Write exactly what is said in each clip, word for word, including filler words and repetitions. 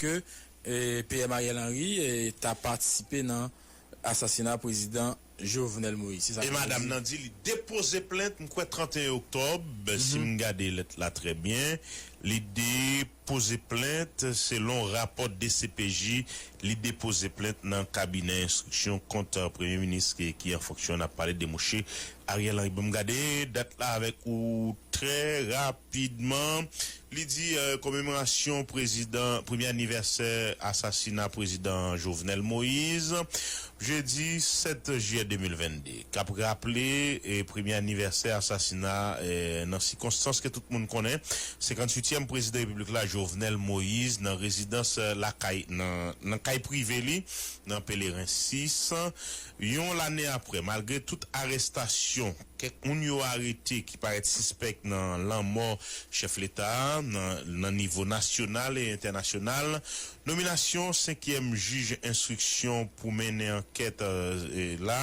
ke, e, P M Ariel Henry, e, ta patisipe nan asasina prezidan Jovenel Moïse. Se sa ke yo di. E madanm nan di li depoze plent, m kwè, trannteyen oktòb, si m gade lèt la trè byen, li depoze plent, selon rapò D C P J, li depoze plent nan kabinè enstriksyon kont premye minis ki, ki an fonksyon. N ap pale de mouche Ariel Henry. Ban m gade dat la avèk ou trè rapidman. Li di, e, komemorasyon prezidan, premye anivèsè asasina prezidan Jovenel Moïse, jedi sèt jiyè de mil vennde, k ap raple, e, premye anivèsè asasina, e, nan sikonstans ke tout moun konnen, senkantuityèm prezidan repiblik la, Jovenel Moïse, nan rezidans, e, lakay, nan, nan kay prive li, nan Pelerin sis, yon lane apre, malgre tout arestasyon, kèk moun yo arete ki parèt sispèk nan lanmò chèf leta a, nan, nan nivo nasyonal e entènasyonal, nominasyon senkyèm jij enstriksyon pou mennen ankèt, e, e, la,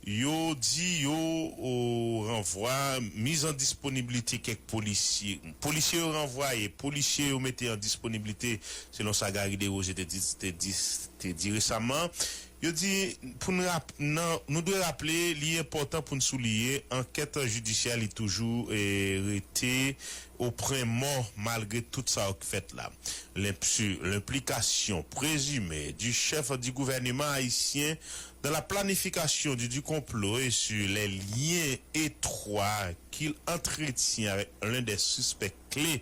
yo di yo, o, ranvwa, miz an disponiblite kèk polisye. Polisye yo ranvwaye, polisye yo mete an disponiblite, selon sa Gary Desrosiers te di, te di, te di resaman. Yo di, pou n rap-, nan, nou dwe raple, li enpòtan pou n souliye, ankèt jidisyè li toujou, e, rete o pwen mò malgre tout sa yo k fèt la. L'impu-, l'implication présumée du chef du gouvernement haïtien dans la planification du, du complot et sur les liens étroits qu'il entretient avec l'un des suspects clés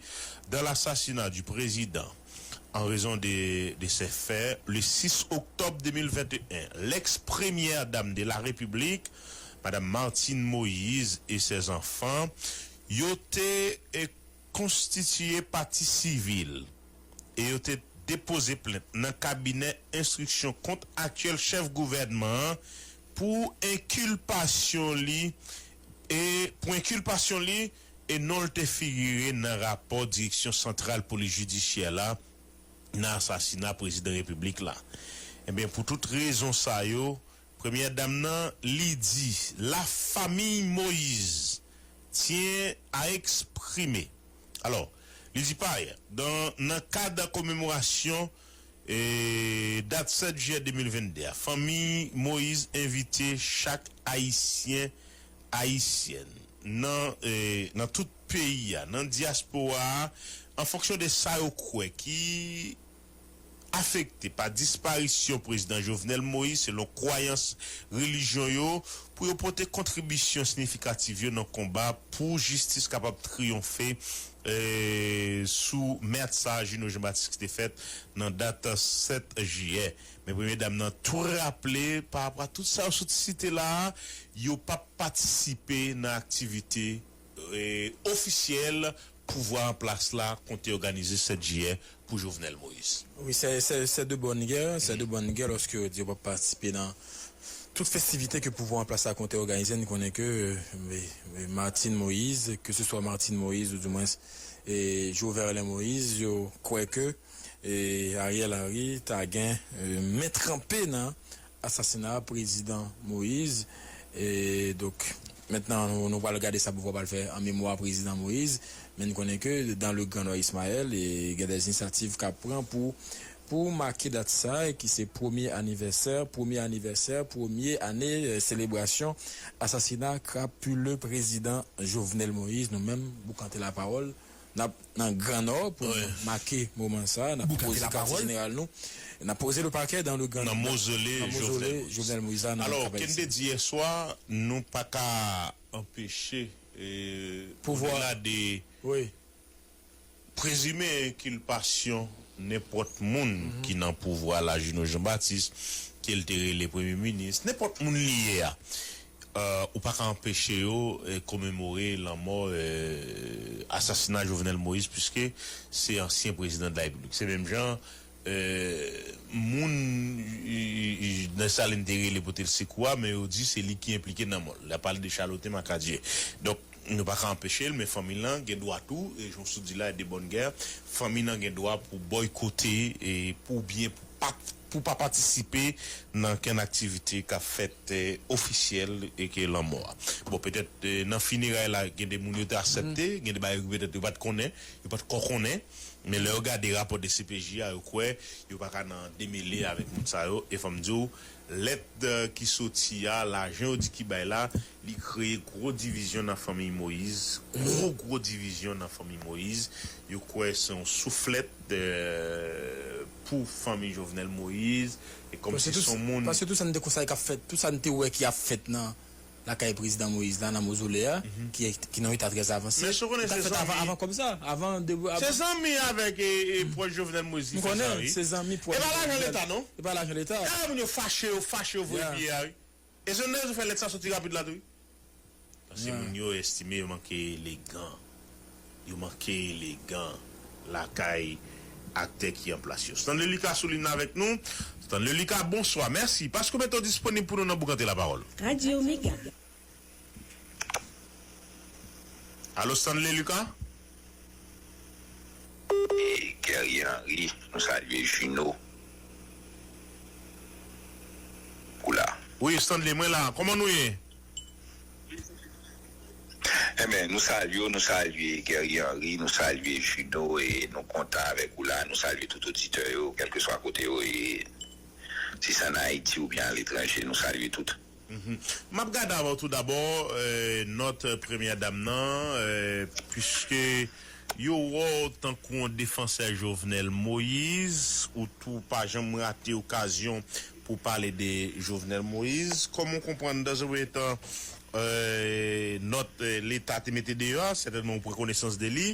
dans l'assassinat du président. En raison de, de ces faits, le six octobre deux mille vingt et un, l'ex-première dame de la République, Madame Martine Moïse et ses enfants, yo te, e, konstitiye pati sivil e yo te depoze plent nan kabinè enstriksyon kont aktyèl chèf gouvènman an pou enkilpasyon li, e pou enkilpasyon li, e non l te figire nan rapò Direksyon Santral Polis Jidisyè la nan asasina prezidan repiblik la. Ebyen, pou tout rezon sa yo, premyè dam nan, li di, la famille Moïse tient à exprimer. Alò, li di pa ayè, dan, nan kad komemorasyon, e, dat sèt jiyè de mil vennde a, fanmi Moïse envite chak Ayisyen, Ayisyèn, nan, e, nan tout peyi a, nan dyaspora a, an fonksyon de sa yo kwè ki afekte pa disparisyon prezidan Jovenel Moïse, selon kwayans relijyon yo, pou yo pote kontribisyon siyifikatif yo nan konba pou jistis kapab triyonfe, e, sou mèt sa a, Juno Jean Baptiste, ki te fèt nan dat sèt jiyè. Men premye dam nan tou raple, pa rapò a tout sa yo sot site la a, yo p ap patisipe nan aktivite, e, ofisyèl pouvwa an plas la konte òganize sèt jiyè pou Jovenel Moïse. Wi, c'est, c'est, c'est de bonne guerre, c'est de bonne guerre lorsque yo di yo p ap patisipe nan tout festivite ke pouvwa an plas la konte òganize. Nou konnen ke, e, e, Martine Moïse, ke se swa Martine Moïse ou di mwens, e, Joverlin Moïse, yo kwè ke, e, Ariel Henry ta gen, e, men tranpe nan asasina prezidan Moïse. E, donk, mentnan, nou, nou pral gade sa pouvwa pral fè an memwa prezidan Moïse. Men n konnen ke dans le Grand Nord Ismaël, e, gen des initiatives k ap pran pou, pou make dat sa, e ki se premye anivèsè, premye anivèsè, premye ane, e, selebrasyon asasina krapile prezidan Jovenel Moïse. Nou menm, Boukante Lapawòl, n ap nan Gran Nò pou n make moman sa a. N ap poze katye jeneral nou. N ap poze le paquet dans le Grand Nord. Nan mozole Jovenel Moïse la, nan Kap Ayisyen. Alò, ke n te di yè swa, nou pa ka anpeche, e, odela de prezime enkilpasyon nenpòt moun ki nan pouvwa la, Juno Jean Baptiste, ke l te rele premye minis, nenpòt moun li ye a, e, ou pa ka anpeche yo, e, komemore lanmò, e, asasina Jovenel Moïse, piske se ansyen prezidan de la Repiblik. Se menm jan, e, moun, i, i, i, Desalin te rele pote l sekou a, men yo di se li ki enplike nan mò l. L ap pale de Charlotin Macadieu. Donk, nou pa ka anpeche l, men fanmi l lan gen dwa tou, e, jan w sot di la, de bonne guerre, fanmi l lan gen dwa pou bòykote, e, pou byen, pou pa pou pa patisipe nan kenn aktivite k ap fèt eh, ofisyèl e ke lanmò a. Bon, petèt eh, nan fineray la, gen de moun yo te aksepte, gen de bagay ki petèt yo pa t konnen, yo pa t ko konnen, men lè yo gade rapò D C P J a, yo kwè yo pa ka nan demele avèk moun sa yo. E fò m di w, lèt eh, ki soti a, lajan yo di ki bay la, li kreye gwo divizyon nan fanmi Moyiz, gwo gwo divizyon nan fanmi Moyiz. Yo kwè se yon souflèt eh, pou fanmi Jovenel Moïse e kòmsi se yon moun. Paske tout sa n te konstaye k ap fèt, tout sa n te wè ki ap fèt nan lakay prezidan Moïse la, nan mozole a, ki, ki nan eta trè avanse, li t ap fèt avan, avan kòb sa, avan de. Se zanmi avèk e, e pwòch Jovenel Moïse ki fè sa, wi. Se zanmi pwòch. E pa lajan leta, non. E pa lajan leta. Gade moun yo fache, yo fache, yo voye piye a, wi. E se nan rezon fè lèt sa soti rapid la tou wi. Paske moun yo estime yo manke elegan. Yo manke elegan lakay aktè ki an plas yo. Stanley Lucas sou liy nan avèk nou. Stanley Lucas, bonswa. Mèsi paske w mete w disponib pou nou nan Boukante Lapawòl. Radyo Mega. Alo, Stanley Lucas? E Guerrier Henry, nou salye Juno. Ou la? Wi, Stanley, mwen la. Kòman nou ye? Enben, nou salye w, nou salye Guerrier Henry, nou salye Juno e nou kontan avèk ou la. Nou salye tout oditè yo, kèlkeswa kote yo ye, si se ann Ayiti oubyen aletranje, nou salye tout. M ap gade avè w tou dabò nòt premyè dam nan, piske yo wè w tankou yon defansè Jovenel Moïse, ou tou pa janm rate okazyon pou w pale de Jovenel Moïse. Kòman w konprann, dans un premier temps, nòt Leta te mete deyò a, sètènman ou pran konesans de li,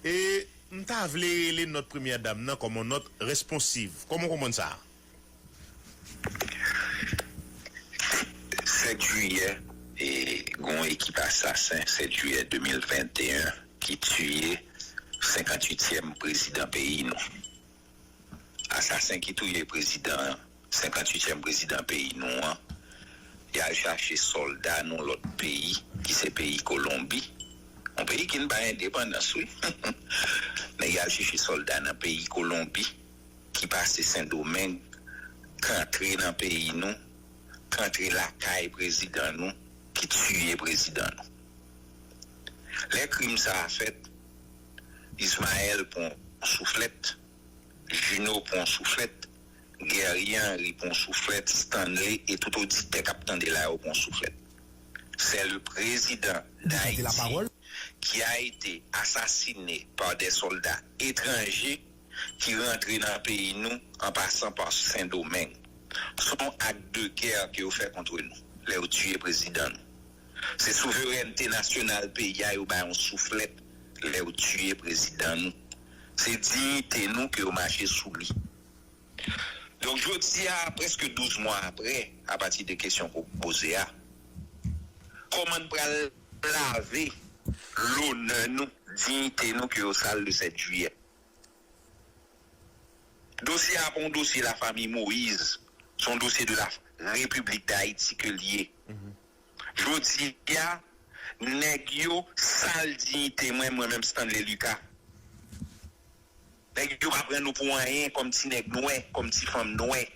e m ta vle rele nòt premyè dam nan kòm yon nòt responsiv. Kòman w konprann sa? Sèt jiyè, e, gen yon ekip asasen, sèt jiyè de mil venteyen, ki tiye senkantuityèm prezidan peyi nou. Asasen ki touye prezidan, senkantuityèm prezidan peyi nou an, y al chache sòlda nan lòt peyi, ki se peyi Kolonbi. Yon peyi ki n bay endepandans, wi. Nèg y al chèche sòlda nan peyi Kolonbi, ki pase Sendomeng, k antre nan peyi nou, k antre lakay prezidan nou, ki tiye prezidan nou. Lè krim sa a fèt, Ismaël pran yon souflèt, Juno pran yon souflèt, Guerrier Henry pran yon souflèt, Stanley e tout oditè k ap tande la yo pran yon souflèt. C'est le président d'Haïti qui a été assassiné par des soldats étrangers ki rantre nan peyi nou an pasan pa Sendomeng. Se yon ak de gè ke yo fè kont nou lè yo tiye prezidan nou. Se souverènte nasyonal peyi a yo bay yon souflèt lè yo tiye prezidan nou. Se diyite nou ke yo mache sou li. Donk, jodi a, prèske douz mwa apre, apati de kesyon ke w poze a, kòman n pral lave lonè nou, diyite nou ke yo sal le sèt jiyè? Dosye a pa yon dosye lafanmi Moïse, se yon dosye de la République d'Haïti ke l ye. Jodi a, nèg yo sal diyite mwen, mwen menm Stanley Lucas. Nèg yo pa pran nou pou anyen kòm ti nèg nwè, kòm ti fanm nwè.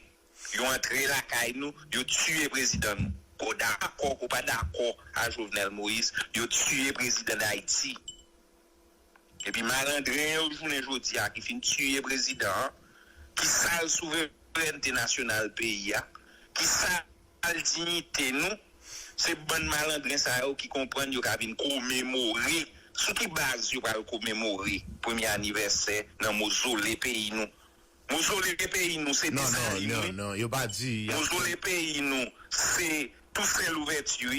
Yo antre lakay nou, yo tiye prezidan nou. Ke w dakò, ke w pa dakò a Jovenel Moïse, yo tiye prezidan Dayiti. Epi malandren yo jounen jodi a ki fin tiye prezidan an, ki sal souverènte nasyonal peyi a, ki sal diyite nou, se bann malandren sa yo ki konprann yo ka vin komemore. Sou ki baz yo pral komemore premye anivèsè nan mozole peyi nou? Mozole peyi nou se Desalin wi. Mozole peyi nou se Tousen Louvèti wi.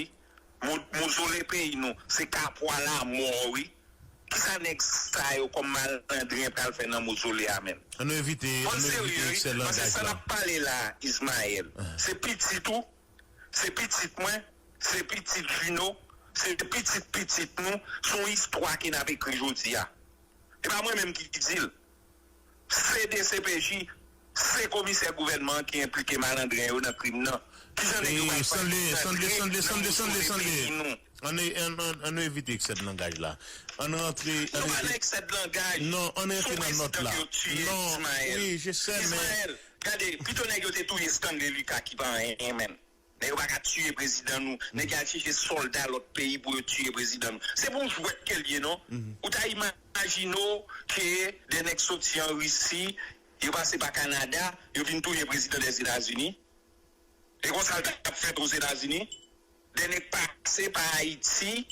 Mo- Mozole peyi nou se Kapwa Lamò wi. Kisa nèg sa yo kòm malandren pral fè nan mozole a menm? Ann nou evite, ann nou evite eksè langaj la. Paske sa n ap pale la, Ismaël, se pitit ou, se pitit mwen, se pitit Juno, se pitit pitit nou, se yon istwa ke n ap ekri jodi a. E pa mwen menm ki di l. Se D C P J, se komisè gouvènman an ki enplike malandren yo nan krim nan. Kijan nèg yo pral fè rantre nan mozole peyi nou? Ann, ann, ann, ann nou evite eksè de langaj la. Ann rantre, ann Nou pa nan eksè de langaj. Non, ann rantre nan nòt la. Sou prezidan yo tiye Ismaël. Non, wi, je sais, men Ismaël, gade, pito nèg yo te touye Stanley Lucas ki pa anyen, menm. Nèg yo pa ka tiye prezidan nou. Nèg yo al chèche sòlda lòt peyi pou yo tiye prezidan nou. Se pa yon jwèt ke l ye, non. Ou ta imajine w ke de nèg soti an Risi, yo pase pa Kanada, yo vin touye prezidan Dèzetazini. E konsa l t ap fèt Ozetazini. De nèg pase pa Ayiti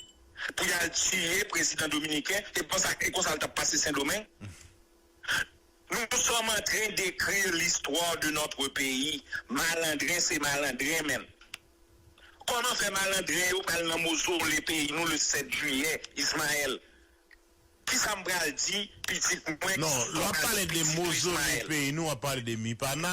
pou y al tiye prezidan dominiken. E konsa, e konsa l t ap pase Sendomeng. Nous sommes en train d'écrire l'histoire de notre pays. Malandren se malandren, menm. Kòman fè malandren yo pral nan mozole peyi nou le sèt jiyè, Ismaël? Kisa m pral di pitit mwen ki Non, lè w ap pale de mozole peyi nou, w ap pale de Mipana,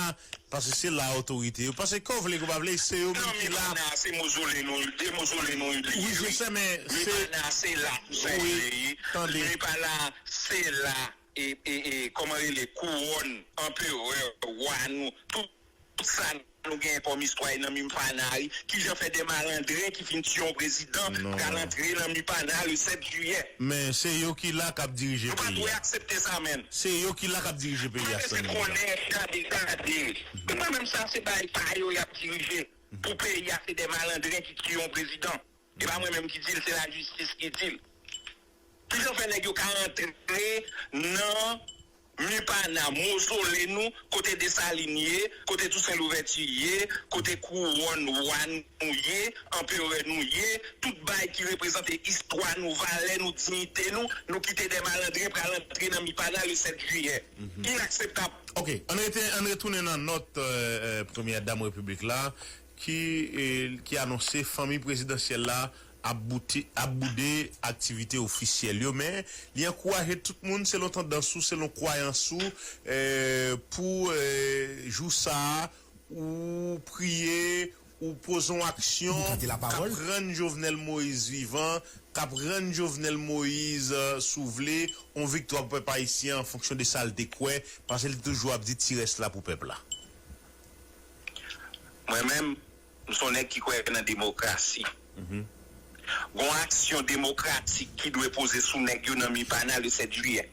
paske se la otorite yo. Paske ke w vle ke w pa vle, se yo menm ki la. Mipana, se mozole nou, de mozole nou li ye, wi. Wi, je sais, men se Mipana, se la Toussaint Louverture ye. Mipana, se la, e, e, e, kòman rele, kouwòn, anperè, wa nou, tout Tout sa nou genyen kòm istwa e nan Mipana, wi. Kijan fè de malandren ki fin tiye yon prezidan pral antre nan Mipana le sèt jiyè? Men se yo ki la k ap dirije peyi a. Nou pa dwe aksepte sa, menm. Se yo ki la k ap dirije peyi a, Stanley. Konnen, gade, gade. E mwen menm sa, se bagay pa yo y ap dirije. Pou peyi a, se de malandren ki tiye yon prezidan. E pa mwen menm ki di l, se lajistis ki di l. Kijan fè nèg yo ka antre nan Mipana, mozole nou, kote Desalin ye, kote Tousen Louvèti ye, kote kouwòn wa nou ye, anperè nou ye, tout bagay ki reprezante istwa nou, valè nou, diyite nou, nou kite de malandren pral antre nan Mipana le sèt jiyè. Inakseptab. Ok, ann rete, ann retounen nan nòt, euh, euh, Premyè Dam Repiblik la, ki, eh, ki anonse fanmi prezidansyèl la ap boute, ap boude aktivite ofisyèl yo, men li ankouraje tout moun, selon tandans ou, selon kwayans ou, eh, pou, eh, jou sa a, ou priye, ou poze yon aksyon k ap rann Jovenel Moïse vivan, k ap rann Jovenel Moïse, eh, si w vle, yon viktwa pou pèp ayisyen an, an fonksyon de sa l te kwè, paske li toujou ap di ti rès la pou pèp la. Mwen menm, m se yon nèg ki kwè nan demokrasi. Gon aksyon demokratik ki dwe poze sou nèg yo nan Mipana le sèt jiyè.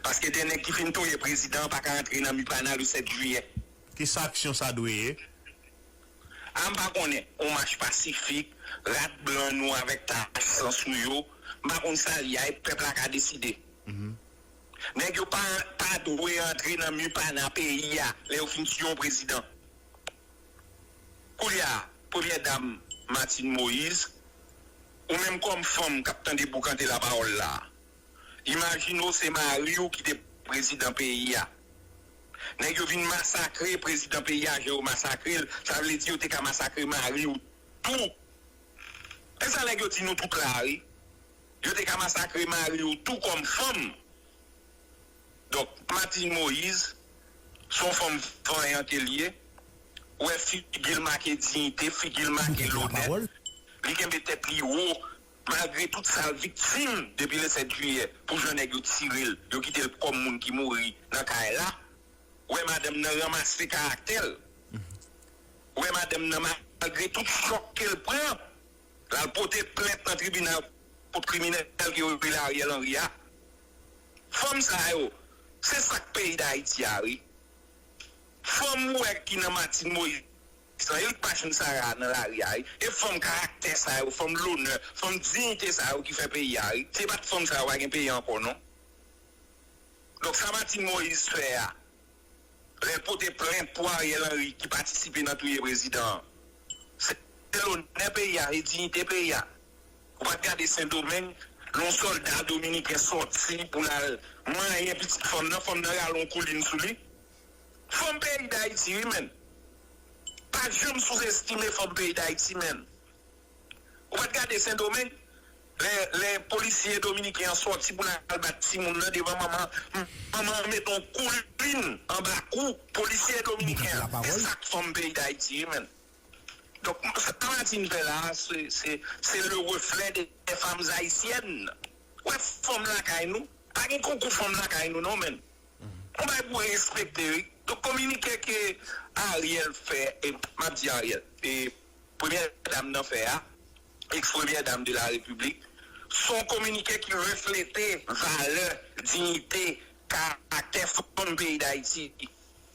Paske de nèg ki fin touye prezidan an pa ka antre nan Mipana le sèt jiyè. Kisa aksyon sa dwe ye? A, m pa konnen. Yon mach pasifik, rat blan nou avèk tach san sou yo, m pa konn sa l ye a, e pèp la ka deside. Nèg yo pa, pa dwe antre nan Mipana peyi a lè yo fin tiye yon prezidan. Koulye a, Premyè Dam Martine Moïse, ou menm kòm fanm k ap tande boukante lapawòl la, imajine w se mari w ki te prezidan peyi a. Nèg yo vin masakre prezidan peyi a, jan yo masakre l, sa vle di yo te ka masakre mari w tou. E sa nèg yo di nou tout la, wi. Yo te ka masakre mari w tou kòm fanm. Donk, Martine Moïse, se yon fanm vanyan ke l ye. Ou wè figi l make diyite, figi l make lonè. Li kenbe tèt li wo, malgre tout sa l viktim depi le sèt jiyè, pou jan nèg yo tire l, yo kite l kòm moun ki mouri nan kay la. Ou wè madanm nan ranmase karaktè l. Ou wè madanm nan, malgre tout chòk ke l pran, l al pote plent nan tribinal kont kriminèl ke yo rele Ariel Henry a. Fanm sa yo, se sa k peyi Dayiti a, wi. Fanm ou wè ki nan Martine Moïse lan, yo pa jwenn sa rara nan lari a, wi. E fanm karaktè sa yo, fanm lonè, fanm diyite sa yo ki fè peyi a, wi. Se pa t fanm sa yo, pa gen peyi ankò, non. Donk, sa Martine Moïse fè a, lè l pote plent pou Ariel Henry ki patisipe nan touye prezidan an, se lonè peyi a, se diyite peyi a. Ou pa t gade Sendomeng, lè yon sòlda dominiken sòti pou l al manyen pitit fanm nan, fanm nan rale yon koulin sou li. Fanm peyi Dayiti, wi, menn. Pa janm souzestime fanm peyi Dayiti, menn. Ou pa t gade Sendomeng, lè, lè polisye dominiken an sòti pou l al bat timoun nan devan manman, manman an mete yon koulin anba kou polisye dominiken an. Se sa k fanm peyi Dayiti, wi, menn. Donk, sa Martine fè la, se, se, se le reflet des femmes haïtiennes. Ou wè fanm lakay nou, pa gen konkou fanm lakay nou, non, menn. Yon bagay pou respekte, wi. Donk, kominike ke Ariel fè, e, m ap di Ariel, e, premyè dam nan fè a, ex-premyè dam de la Repiblik, se yon kominike ki reflete valè, diyite, karaktè fanm peyi Dayiti.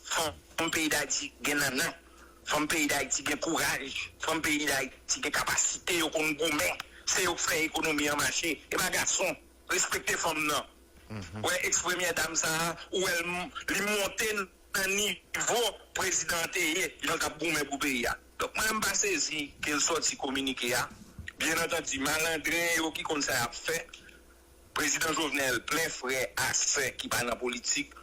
Fanm peyi Dayiti gen nannan. Fanm peyi Dayiti gen kouraj. Fanm peyi Dayiti gen kapasite, yo konn goumen. Se yo k fè ekonomi an mache. E pa gason. Respekte fanm nan. Ou wè ex-premyè dam sa a, ou wè l m- li monte nan nivo prezidan an te ye, jan l t ap goumen pou peyi a. Donk, mwen menm m pa sezi ke l sòti kominike a. Byen antandi, malandren yo ki konn sa y ap fè. Prezidan Jovenel plen frè a sè ki pa nan politik.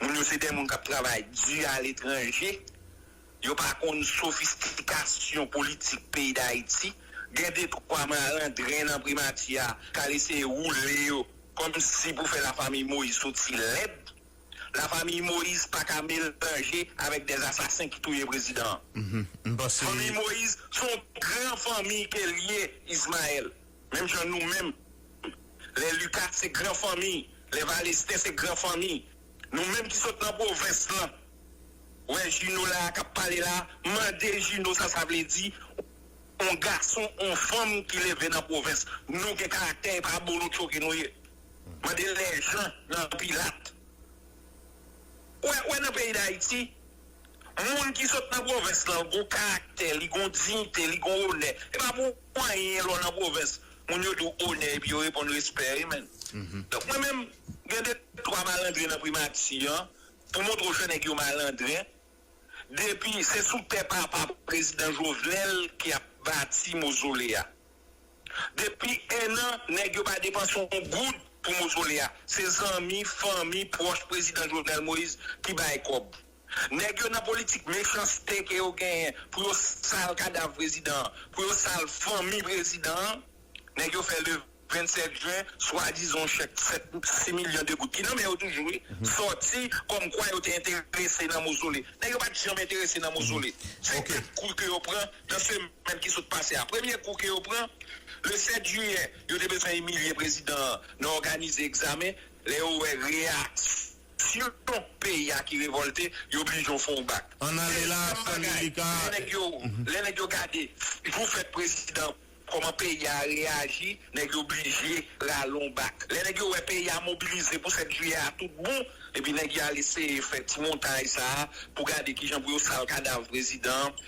Moun yo se de moun k ap travay di aletranje. Yo pa konn sofistikasyon politik peyi Dayiti. Gen de twa malandren nan primati a k al eseye woule yo kòmsi pou fè lafanmi Moïse soti lèd. Lafanmi Moïse pa ka melanje avèk de asasen ki touye prezidan an. Fanmi Moïse se yon gran fanmi ke l ye, Ismaël. Menm jan nou menm, lè Lucas se gran fanmi, lè Valestin se gran fanmi. Nou menm ki sot nan pwovens lan, wè Jino la k ap pale la, mande Jino sa sa vle di, yon gason, yon fanm ki leve nan pwovens. Nou gen karaktè, e pa bolotcho ke nou ye. Mande Lèjan nan Pilat. Ou wè, ou wè nan peyi Dayiti, moun ki sot nan pwovens lan, li gon karaktè, li gon diyite, li gon onè. E pa pou anyen lè w nan pwovens, moun yo di w onè epi yo reponn respè, wi, menn. Donk, mwen menm, gen de twa malandren nan primati an, pou montre w jan nèg yo malandren, depi se sou tè papa prezidan Jovenel ki ap bati mozole a. Depi en an, nèg yo pa depanse yon goud pou mozole a. Se zanmi, fanmi, pwòch prezidan Jovenel Moïse ki bay kòb. Nèg yo nan politik mechanste ke yo genyen pou yo sal kadav prezidan an, pou yo sal fanmi prezidan an. Nèg yo fè le vennsèt jen, swadizan chèk sèt, sis milyon de goud ki nan men yo toujou, wi, sòti kòmkwa yo te enterese nan mozole. Nèg yo pa t janm enterese nan mozole. Se kat kou ke yo pran nan semèn ki sot pase a. Premye kou ke yo pran, le sèt jiyè, yo te bezwen imilye prezidan an nan òganize egzamen. Lè yo wè reyaksyon peyi a ki revòlte, yo oblije fè yon bak. Ann ale la, Dezyèm bagay, Sanilika. Lè nèg yo, lè nèg yo gade jou fèt prezidan, kòman peyi a reyaji, nèg yo oblije rale yon bak. Lè nèg yo wè peyi a mobilize pou sèt jiyè a tout bon, epi nèg yo al eseye fè ti montay sa a pou gade kijan pou yo sal kadav prezidan an.